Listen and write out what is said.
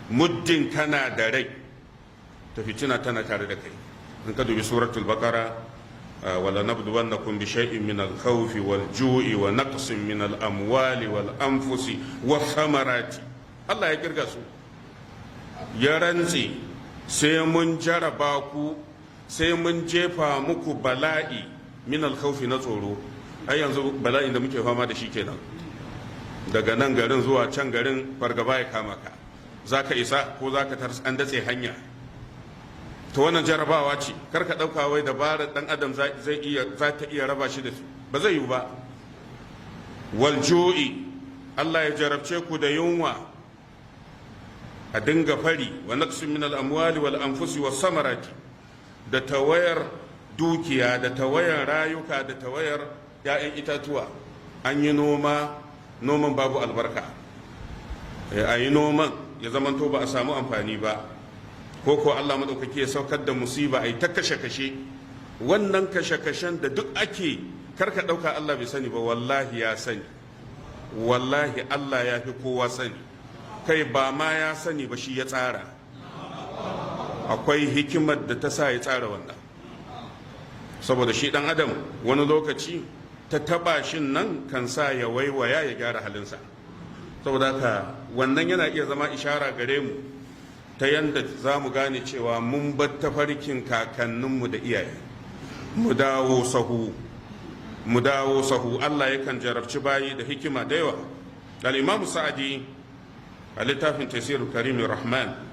Muddin kana da rai, ta fitina tana tare da kai. In ka dubi Suratul Baqara, ولنبلونكم بشيء من الخوف والجوع ونقص من الأموال والأنفس والثمرات. Allah ya kirga su, ya rantse sai mun jaraba ku, sai mun jefa muku bala'i, من الخوف, na tsoro. Ai yanzu bala'in da muke fama da shi kenan, daga nan garin zuwa can garin, fargaba ya kama ka, za ka isa ko za ka an datse hanya. To wannan jarabawa ce. Kar ka ɗauka wai dabarar ɗan adam zai iya, za ta iya raba shi da su. Ba zai yiwu ba. والجوع, Allah ya jarabce ku da yunwa, a dinga fari, ونقص من الأموال والأنفس والثمرات, da tawayar dukiya, da tawayar rayuka, da tawayar 'ya'yan itatuwa. An yi noma, noman babu albarka. A yi noman, ya zamanto ba a samu amfani ba. Ko ko Allah maɗaukaki ya saukar da musiba, a yi ta kashe-kashe. Wannan kashe-kashen da duk ake, karka ɗauka Allah bai sani ba. Wallahi ya sani. Wallahi Allah ya fi kowa sani. Kai, ba ma ya sani ba, shi ya tsara. Akwai hikimar da ta sa ya tsara wannan, saboda shi ɗan adam wani lokaci ta taba shin nan kan sa ya waiwaya ya gyara halinsa. Saboda haka wannan yana iya zama ishara gare mu ta yanda za mu gane cewa mun bar tafarkin kakanninmu da iyaye. Mu dawo sahu, mu dawo sahu. Allah yakan jarabci bayi da hikima da yawa. Al-Imamu Sa'adi a littafin Tafsir Karim Rahman